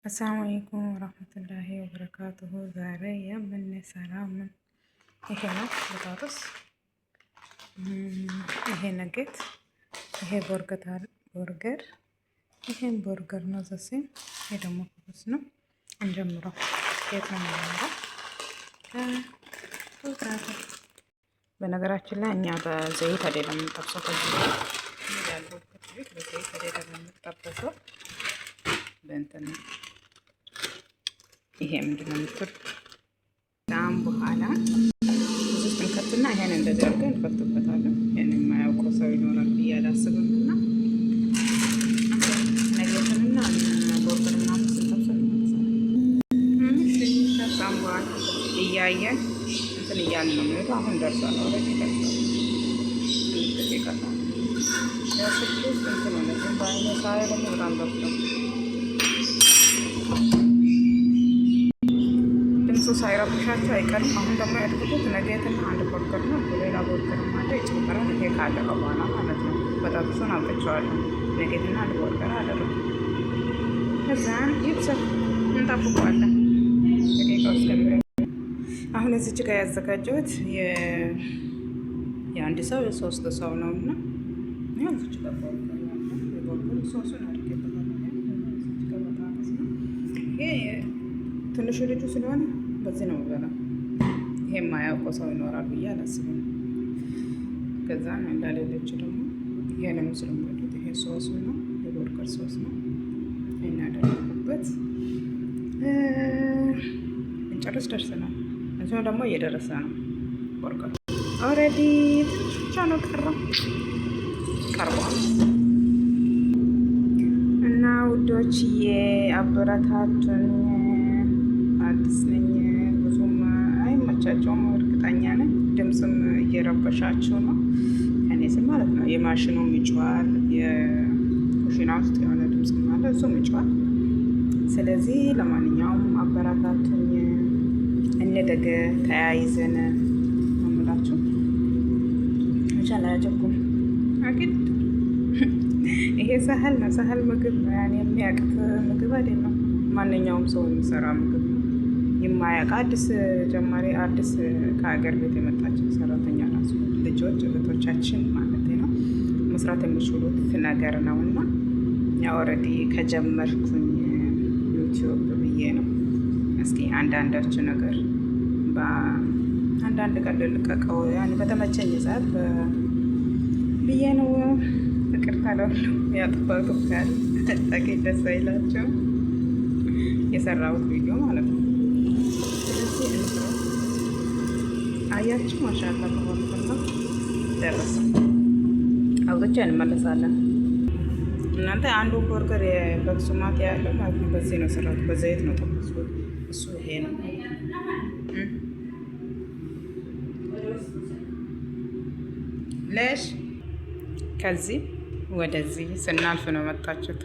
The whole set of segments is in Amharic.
السلام عليكم ورحمة الله وبركاته። ዛሬ የምንሰራው ምን ይሄ ነው፣ በጣጥስ፣ ይሄ nugget፣ ይሄ በርገር፣ ይሄን በርገር ነው ዘሴ። ይሄ ደግሞ ኩብስ ነው። እንጀምረው። ከየት ነው የምንጀምረው? ከ potato። በነገራችን ላይ እኛ በዘይት አይደለም የምንጠብሰው። ከዚህ ያለሁበት ቤት በዘይት አይደለም የምንጠበሰው፣ በእንትን ነው። ይሄ ምንድን ነው የምትሉት? በጣም በኋላ ብዙ ውስጥ እንከትና ይሄን እንደዚህ አድርገን እንከፍትበታለን። ይሄን የማያውቀው ሰው ይኖራል ብዬ አላስብም። እና nugget ንና በርገር ምናምን ስንጠብሰው ይመለሳል። ከዛም በኋላ እያየን እንትን እያልን ነው የሚሄደው። አሁን ደርሷል፣ already ደርሷል። ትንሽ ደቂቃ ነው። ያው ስልክ ውስጥ እንትን ሆነ፣ ግን በአይነ ሳየው ደግሞ በጣም ደርሷል። ድምፁ ሳይረብሻቸው አይቀርም። አሁን ደግሞ ያድርጉት nugget ና አንድ በርገር ነው። ሌላ በርገር አለ ይጨምራል። ይሄ ካለቀ በኋላ ማለት ነው። በጣጥሱን አውጥቼዋለሁ። Nugget ና አንድ በርገር አደረጉ። ከዛን ይብሰል እንጠብቀዋለን ደቂቃው እስከሚደርስ። አሁን እዚች ጋር ያዘጋጀሁት የአንድ ሰው የሶስት ሰው ነው እና ያው እዚች ጋር በርገር አለ። የበርገር ሶሱን አድርጌበታለሁ። እዚች ጋር በጣጥስ ነው። ይሄ ትንሹ ልጁ ስለሆነ በዚህ ነው የምበላው። ይሄ የማያውቀው ሰው ይኖራል ብዬ አላስብም። ከዛ እንዳሌሎች ደግሞ ይሄንም ስለምወዱት ይሄ ሶሱ ነው፣ የበርገር ሶስ ነው። ይሄን ያደረጉበት እንጨርስ ደርሰናል። እንትኑ ደግሞ እየደረሰ ነው። በርገር already ትንሽ ብቻ ነው ቀረው፣ ቀርቧል። እና ውዶችዬ አበረታቱኝ። አዲስ ነኝ፣ ብዙም አይመቻቸውም፣ እርግጠኛ ነኝ። ድምፅም እየረበሻቸው ነው ከኔ ስል ማለት ነው። የማሽኑም ይጮሃል፣ የኩሽና ውስጥ የሆነ ድምፅም አለ፣ እሱም ይጮሃል። ስለዚህ ለማንኛውም አበረታቱኝ፣ እንደገ ተያይዘን ነው የምላችሁ። ኢንሻአላህ ያጀብኩም አግድ ይሄ سهل ነው፣ سهل ምግብ ነው። ያን የሚያቅት ምግብ አይደለም። ማንኛውም ሰው የሚሰራ ምግብ ነው። የማያውቅ አዲስ ጀማሪ፣ አዲስ ከሀገር ቤት የመጣች ሰራተኛ ራሱ ልጆች እህቶቻችን ማለት ነው መስራት የሚችሉት ነገር ነው። እና already ከጀመርኩኝ ዩቲዩብ ብዬ ነው። እስኪ አንዳንዳችሁ ነገር በአንዳንድ ቀን ልልቀቀው ያን በተመቸኝ ሰዓት ብዬ ነው። ይቅርታ ለሁሉ ያጥፋቱ ካለ ጠቂት ደስ አይላቸው የሰራሁት ቪዲዮ ማለት ነው። ስለዚህ እንስራው። አያችሁ፣ ማሻአላ ተባረከላ ደረሰ። አውጥቼ እንመለሳለን። እናንተ አንዱ በርገር በክሱማት ያለው ማለት ነው። በዚህ ነው ሰራሁት፣ በዘይት ነው ጠበስኩት። እሱ ይሄ ነው። ለሽ ከዚህ ወደዚህ ስናልፍ ነው መጣችሁት።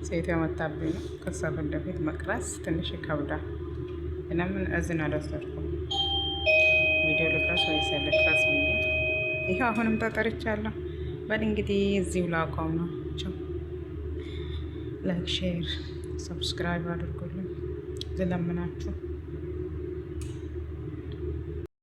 ሴት የመጣብኝ ነው። ከሷ ፊት ለፊት መቅረስ ትንሽ ይከብዳል። ለምን እዝን አልወሰድኩም? ቪዲዮ ልቅረስ ወይስ ልቅረስ ብዬ ይኸው አሁንም ተጠርቻለሁ። በል እንግዲህ እዚሁ ላቆም ነው። Like፣ share፣ subscribe አድርጉልኝ ዝለምናችሁ።